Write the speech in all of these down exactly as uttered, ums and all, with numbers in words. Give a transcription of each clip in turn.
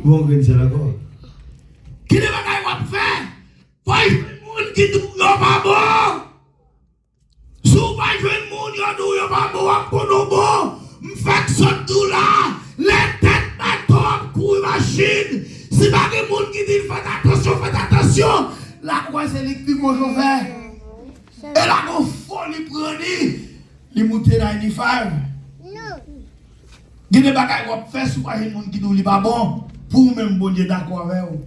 Bon grenn sèl ankò. Ki de bagay w ap fè? Fò w jwenn moun ki di w yo pa bon. Si w pa jwenn moun yo di w yo pa bon, w ap konnen w bon. M fèk sot di w la, lè tèt bato ap kouri machin, si pa gen moun ki di l fèt atansyon, fèt atansyon, l ap kwè se li k pi gwo chofè. E la gon foli pran li, li moute ninety-five. Gen de bagay w ap fè, si w pa jwenn moun ki di w li pa bon, pou ou menm Bondye dakò avè w.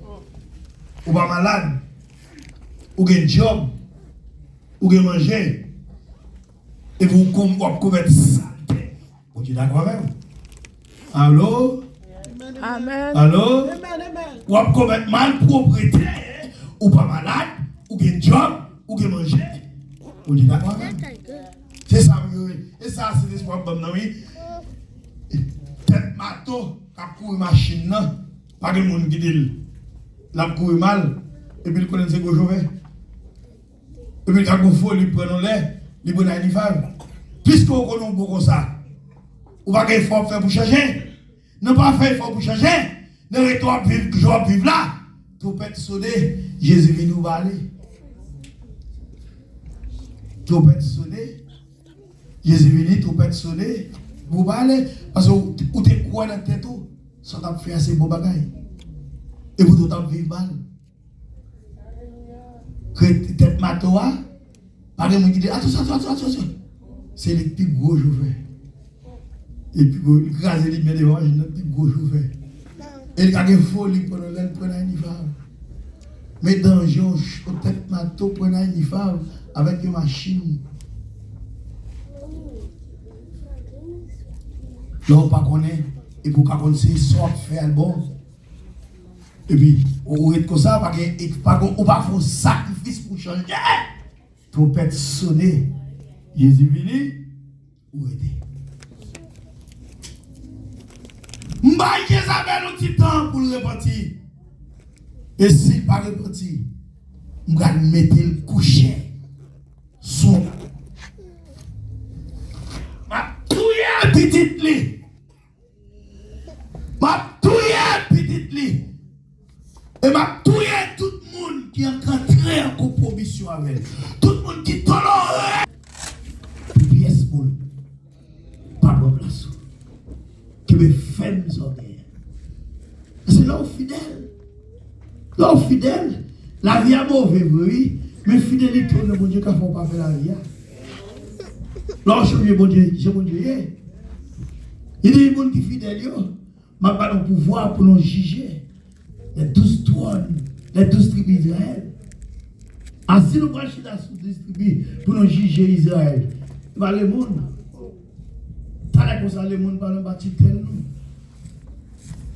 Ou pa malad, ou gen djòb, ou gen manje, epi w kon-, w ap komèt salte, Bondye dakò avè w. Alo? Amèn. Alo? W ap komèt malpwoprete, ou pa malad, ou gen djòb, ou gen manje, Bondye dakò avè w. Se sa m yo ye. E sa se lespwa w ap ban m nan, wi. Tèt mato k ap kouri machin nan, pa gen moun ki di l l ap kouri mal, epi l konnen l se gwo chofè. Epi l ka gon foli pran nan lè, li pran ninety-five. Piske w konnen w bon konsa, ou pa gen efò w ap fè pou chanje. Nan pa fè efò pou chanje, nan rete w ap viv jan w ap viv la. Twonpèt sone, Jezi vini, ou pa ale. Twonpèt sone, Jezi vini, twonpèt sone, ou pa ale. Paske ou, ou te kwè nan tèt ou, sa w t ap fè a se bon bagay. Epoutan w t ap viv mal. Ret tèt mato a, pa gen moun ki di, "Atansyon, atansyon, atansyon, atansyon." Se li k pi gwo chofè. Li pi gwo, li kraze limyè devan machin nan, pi gwo chofè. E li ka gen foli pandan lè l pran ninety-five. Men danje yon ch-, yon tèt mato pran ninety-five avèk yon machin. Lè w pa konnen, epi w ka konn se sa w ap fè a l bon. Epi, ou, ou ret konsa, pa gen, e pa gen, ou pa fè yon sakrifis pou chanje. Twonpèt sone, Jezi vini, ou rete. M bay Jezabèl yon ti tan pou l repanti. E si l pa repanti, m pral mete l kouche sou. M ap touye pitit li. M ap touye pitit li. E m ap touye tout moun ki antre an konpwomisyon avè l. Tout moun ki tolore pou pyès moun. Pa pran plas ou. Kenbe fèm sa w genyen. Paske lè w fidèl, lè w fidèl, lavi a move vre, wi. Men fidelite w nan Bondye ka fè w pa pè lavi a. Lè w chanje Bondye, jan Bondye ye. Li di moun ki fidèl yo, m ap ba nou pouvwa pou nou jije les douze tribus, les douze tribus d'Israël. A si nou pral chita sou douz tribi pou nou jije Izrayèl, e pa lemonn. Talè konsa, lemonn pa nan ba titèl nou.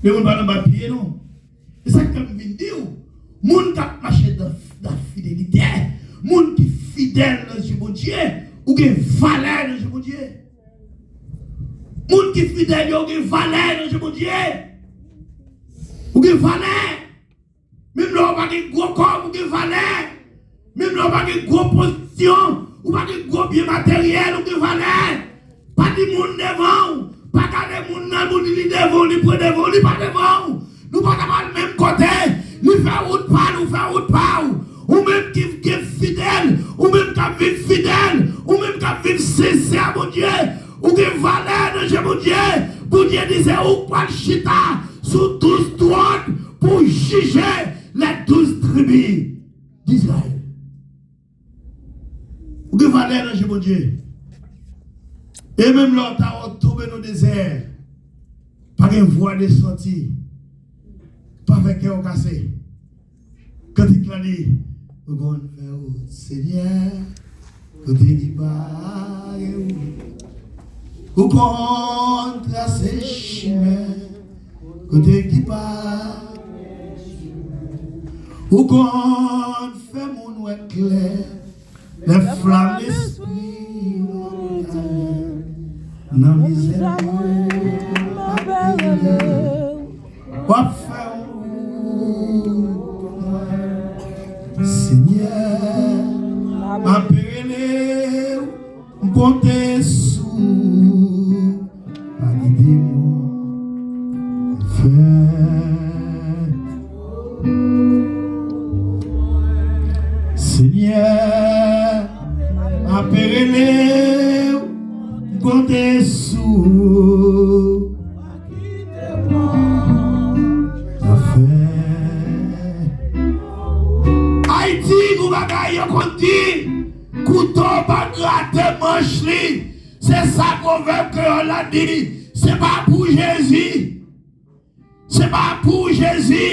Lemonn pa nan ba pye nou. E sa k fè m vin di w, moun k ap mache dan, dan fidelite, moun ki fidèl nan je Bondye, ou gen valè nan je Bondye. Moun ki fidèl yo gen valè nan je Bondye. Ou gen valè. Menm lè w pa gen gwo kòb, ou gen valè. Menm lè w pa gen gwo pozisyon, ou pa gen gwo byen materyèl, ou gen valè. Pa di moun devan w. Pa gade moun nan, moun li devan w, li pran devan w, li pa devan w. Nou pa t ap al menm kote. Li fè wout pa l, ou fè wout pa w. Ou menm ki gen fidèl, ou menm k ap viv fidèl, ou menm k ap viv sensè a Bondye, ou gen valè nan je Bondye. Bondye di se ou k pral chita sou douz twòn pou w jije les douze tribus d'Israël. Ou gen valè nan je Bondye. E menm lè w ta wè w tonbe nan dezè, pa gen vwa de sòti. Pa fè kè w kase. Kantik la di, ou konn fè wout, Senyè, kote ki pa gen wout. Ou konn trase chimen kote ki pa gen chimen. Ou konn fè moun wè klè. Lè flam lespri w nan mizè mwen, m ap rele w. W ap fè yon wout pou mwen. Senyè, m ap rele w, m konte sou ou. Pa kite mwen fè Konn di, kouto pa grate manch li. Se sa pwovèb kreyòl la di. Se pa pou Jezi. Se pa pou Jezi.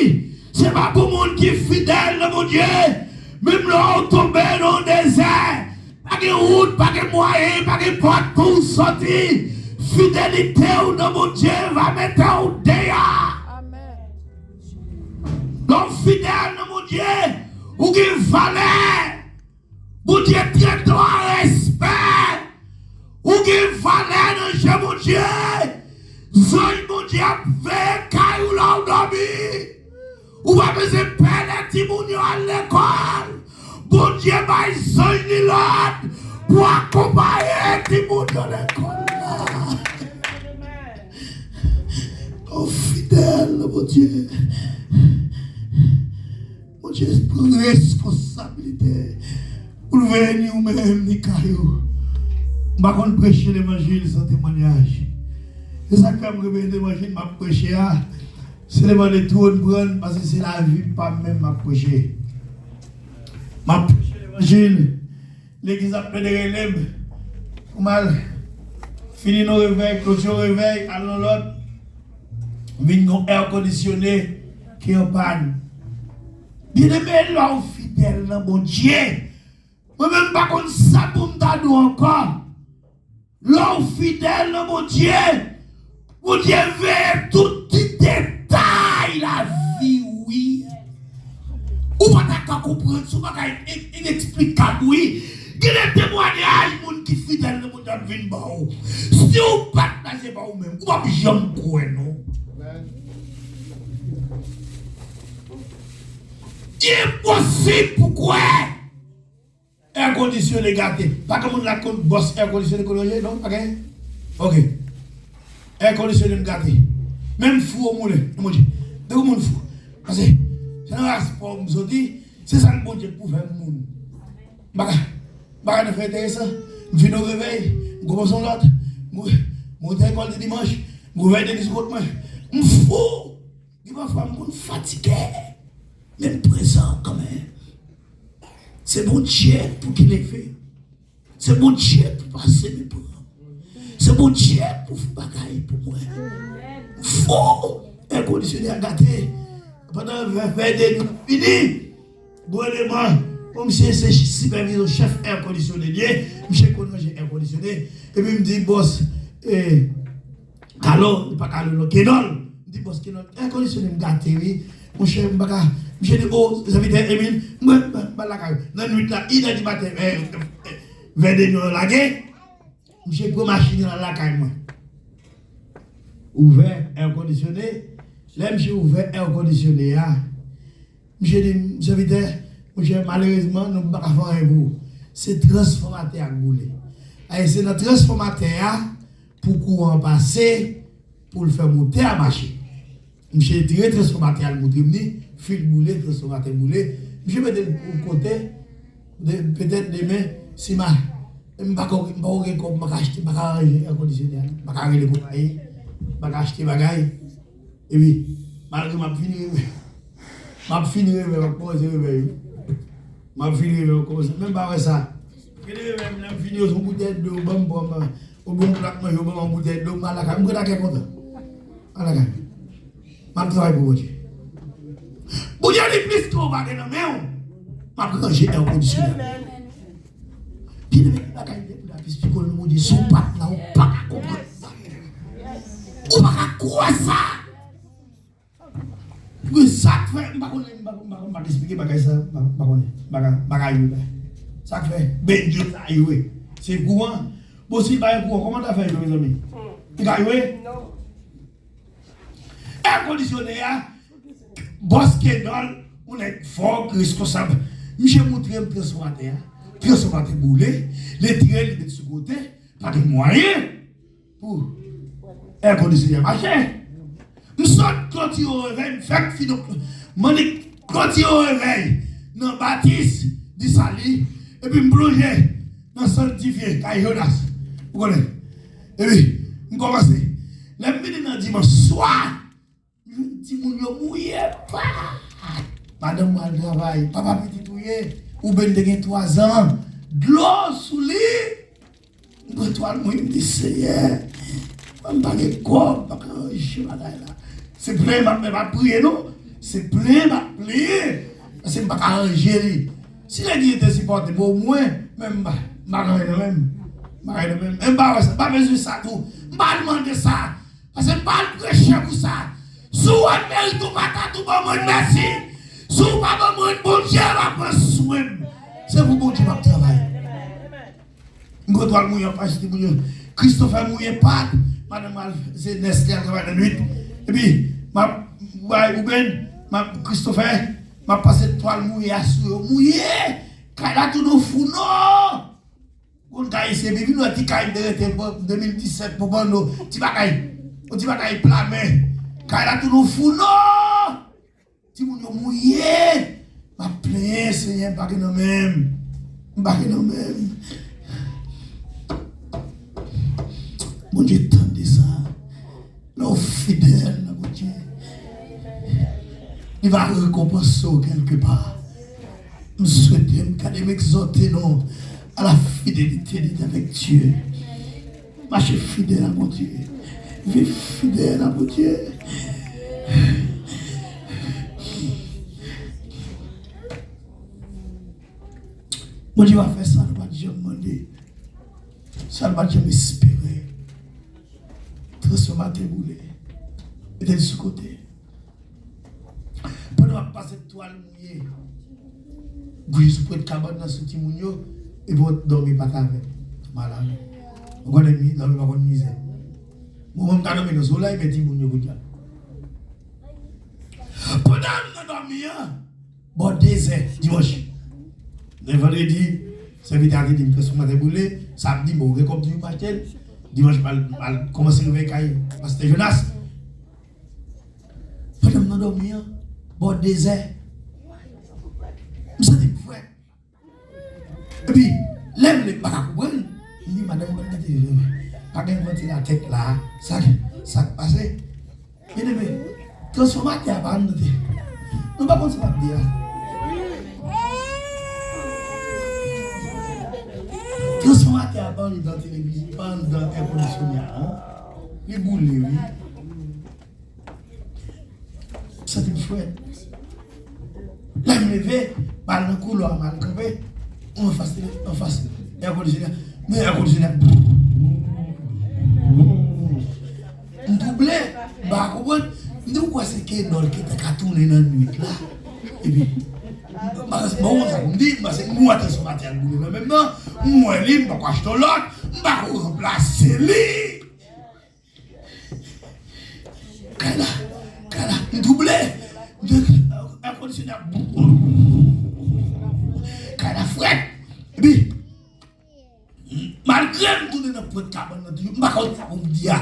Se pa pou moun ki fidèl nan Bondye. Menm lè w tonbe nan yon dezè, pa gen wout, pa gen mwayen, pa gen pòt pou w soti. Fidelite w nan Bondye va mete w deyò. Lè w fidèl nan Bondye, ou gen valè. Bondye trete w a respè. Ou gen valè nan je Bondye. Zanj Bondye ap veye kay ou lè w dòmi. Ou pa bezwen pè lè timoun yo al lekòl. Bondye bay zanj li lòd pou akonpaye timoun yo lekòl la. Ou fidèl nan Bondye. Bondye pran responsablite pou l veye ni ou menm ni kay ou. M pa konn preche levanjil san temwayaj. Se sa k fè m repete levanjil m ap preche a. Se levanjil twòn pran, paske se lavi pa m menm m ap preche. M ap preche levanjil. Legliz ap plede rele m pou m al fini nan revèy, klotire revèy, al nan lòt. Vin gon èkondisyone ki an pàn. Byeneme, lè w fidèl nan Bondye, mwen menm m pa konn sa pou m ta di w ankò. Lè w fidèl nan Bondye, Bondye veye tout ti detay lavi w, wi. Ou pa ta ka konprann, se yon bagay in-, ineksplikab, wi. Gen de temwayaj moun ki fidèl nan Bondye ap vin ba w. Si w pa t la, se pa ou menm. Ou p ap janm kwè, non. Li enposib pou kwè. Èkondisyone gate. Pa gen moun la konn bòs èkondisyone kote l ye, non? Pa gen? Ok. Èkondisyone m gate. Menm fou ou moulen. Mwen di, depi moun fou. Paske, se nan ras pa w m soti, se sa k Bondye k pou fè m moun. M pa ka, m pa ka nan fè enteresan. M fin nan revèy, m kòmanse yon lòt. M, m rete lekòl de dimanch, m revèy de dis kot mwen. M fou. Gen pafwa m konn fatige, men m prezan kanmenm. Se Bondye pou ki leve. Se Bondye pou pase men pran. Se Bondye pou fè bagay pou mwen. M fou. Èkondisyone a gate. Pandan vè, vè de nou fini. Gouvenman, bon, misye se sipèvizè chèf èkondisyone li ye. Misye konn ranje èkondisyone. Epi m di bòs, eh, Kalo, li pa Kalo non, Kenòl. M di bòs Kenòl, èkondisyone m gate wi. Monchè, m pa ka. Misye di, o, sèvitè Emil, mwen, mwen, mwen lakay ou. Nan nwit la, inè di maten, eh, eh, eh, vè de nou lage. Misye pran machin nan lakay mwen. Ouvè èkondisyone. Lè misye ouvè èkondisyone a, misye di m, sèvitè, monchè, malerezman, nou pa ka fè anyen pou ou. Se transfòmatè a k boule. Aye, se nan transfòmatè a pou kouran an pase, pou l fè motè a mache. Misye tire transfòmatè a, l montre m li, fil boule, transfòmatè boule. Misye mete l yon kote, de, petèt demen, si ma, m pa ko, m pa ko gen kòb, m pa ka achte, m pa ka ranje èkondisyonè a, m pa ka rele konpayi, m pa ka achte bagay. Epi, malgre m ap fini revèy, m ap fini revèy, m ap kòmanse revèy wi. M ap fini revèy, m ap kòmanse, menm pa wè sa. Fini revèy, lè m fini, yo, se yon boutèy dlo, ban m pran, oubyen yon plat manje, yo ban m yon boutèy dlo, m al lakay, m pran lakay kontan. Al lakay. M ap travay pou Bondye. Bondye di plis ke w pa gen nan men w, m ap ranje èkondisyonè. Byeneme, gen bagay de la plis piko nan Bondye, si w pa t la, ou pa ka konprann sa. Ou pa ka kwè sa. Wi, sa k fè, m pa konnen, m pa, m pa, m pa ka eksplike bagay sa, m pa, m pa konnen, m pa ka, m pa ka rive. Sa k fè, Bondye sa rive. Se kouran. Bon, si l pa gen kouran, kòman ta fè rive, mezanmi? Li ka rive? Èkondisyonè a, bòs Kenòl, yon nèg fò, reskonsab. Misye montre m transfòmatè a. Transfòmatè boule, li tire l, li met sou kote, pa gen mwayen pou èkondisyonè a mache. M sot klotire yon revèy, m fèk fin, m annik klotire yon revèy nan Batis Desali, epi m plonje nan Sanntifye, kay Jonas. Ou konnen? Epi, m kòmanse. Lè m vini nan dimanch swa, m jwenn timoun yo mouye. Pa! Madanm mwen al travay, papa pitit ou ye? Oubyen te gen twazan dlo sou li. M pran twal mwen, m di, Seyè, mwen m pa gen kòb, m pa ka ranje bagay la. Se plenyen m ap, m ap priye, non. Se plenyen m ap plenyen. Paske m pa ka ranje li. Si nèg yo te sipòte m, omwen, men m pa, m pa gen anyen nan men m. M pa gen anyen nan men m. Men m pa wè sa, m pa bezwen sa tou. M pa al mande sa. Paske m pa al preche pou sa. Si w wè m merite, ou pa ta tou ban mwen mèsi. Si w pa ban mwen, Bondye va pran swen m. Se pou Bondye m ap travay. M pran twal mouye an pase timoun yo. Christopher mouye pad. Madanm al, se nès li al travay nan nwit. Epi, m ap bay Ruben, m ap Christopher, m ap pase twal mouye a sou yo. Mouye! Kay la tounen fou non! Konn kay se pi, vin wè ti kay m te rete de mil disèt pou bann nou. Ti bagay, yon ti bagay pla men. Kay la tounen fou non! Timoun yo mouye. M ap plenyen, Senyè, m pa gen nan men m. M pa gen nan men m. Bondye tande sa. Lè w fidèl nan Bondye, li va rekonpanse w kèlkepa. M swete, m gade, m egzòte nou à la fidélité d'être avec Dieu. Mache fidèl a Bondye. Viv fidèl a Bondye. Bondye va fè sa nou pa t janm mande, sa nou pa t janm espere. Transfòmatè boule. Mete l sou kote. Pandan w ap pase twal mouye, bouyi sou pwent kabann nan sou timoun yo, epi w dòmi pa t avè m. Malad. Ou konnen mi, dòmi pa konn mizè. Mwen menm m ka dòmi nan solèy, men timoun yo kounye a. Pandan m nan dòmi an, bò dezè dimanch. Men vandredi, sèvitè a te di m transfòmatè boule, samdi, bon, ou gen kòb toujou pou achte l. Dimanch, m al, m al kòmanse revèy kay Pastè Jonas. Pandan m nan dòmi an, bò dezè, m santi m frèt. Epi, lè m leve, m pa ka konprann. M di, madanm, mwen gade, pa gen vantilatè la. Sa, sa k pase? Byeneme, transfòmatè a pa anndan te. Nou pa konn sa m ap di a. Transfòmatè a pa anndan televizyon, pa anndan èkondisyone a, non. Li boule, wi. M santi m frèt. Lè m leve, m al nan koulwa, m al kanpe anfas, anfas èkondisyonè. Men èkondisyonè. M twouble, m pa konprann. M di, ou kwè se kenòl ki te ka tounen nan nwit la? Epi, m pa bon, sa m di, m panse m wè transfòmatè a boule nan menm nan. M wè li, m poko achte yon lòt, m poko ranplase li. Kay la, kay la, m twouble. M di, èkondisyonè ap. Kay la frèt. Epi, malgre m tounen nan pwent kabann nan toujou, m pa konn sa pou m di a.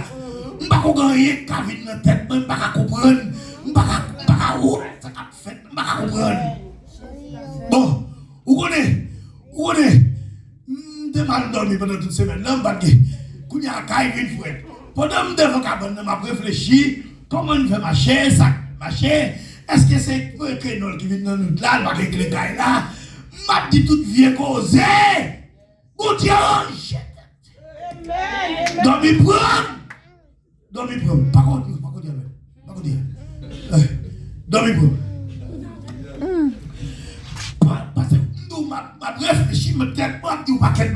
M pa konn gen anyen k ka vin nan tèt mwen, m pa ka konprann. M pa ka, m pa ka wè sa k ap fèt, m pa ka konprann. Bon, ou konnen, ou konnen, m te mal dòmi pandan tout semèn nan, m pa t gen. Kounye a, kay vin frèt. Pandan m devan kabann nan, m ap reflechi, kòman n fè mache, sa k mache, èske se kenòl ki vin nan nwit la, l pa gen kle kay la? M ap di tout vye koze. Bondye ranje tèt. Dòmi pran m. Dòmi pran m. Pa kote, pa kote avè m. Pa kote. Eh, dòmi pran m. Pa, paske m di w, m ap, m ap reflechi, m tèt mwen ap di w pakèt